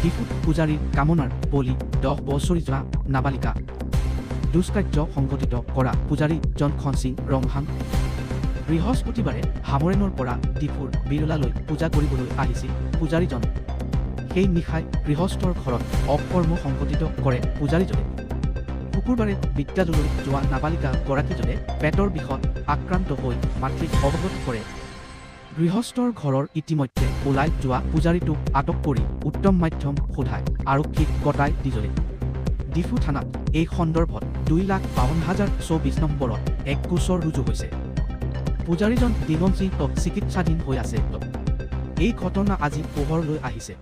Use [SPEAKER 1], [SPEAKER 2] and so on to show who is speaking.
[SPEAKER 1] ডিফুত পূজাৰীৰ কামনাৰ বলি 10 বছৰীয়া নাবালিকা। দুষ্কাৰ্য সংঘটিত কৰা পূজাৰীজন খনসিং ৰংহাং। বৃহস্পতিবাৰে হামৰেনৰ পৰা ডিফুৰ বিৰলালৈ পূজা কৰিবলৈ আহিছিল পূজাৰীজন। সেই নিশাই গৃহস্থৰ ঘৰত অপকৰ্ম সংঘটিত কৰে পূজাৰীজনে। শুকুৰবাৰে বিদ্যালয়লৈ যোৱা নাবালিকা গৰাকীজনে পেটৰ বিষত আক্ৰান্ত হৈ মাতৃক অৱগত কৰে। গৃহস্থৰ ঘৰৰ ইতিমধ্যে ওলাই যোৱা পূজাৰীটোক আটক কৰি উত্তম মাধ্যম সোধাই আৰক্ষীক গতাই দিজলে। ডিফু থানাত এই সন্দৰ্ভত 252024 নম্বৰত এক গোচৰ ৰুজু হৈছে। পূজাৰীজন দিগঞ্জী চিকিৎসাধীন হৈ আছে। এই ঘটনা আজি পোহৰলৈ আহিছে।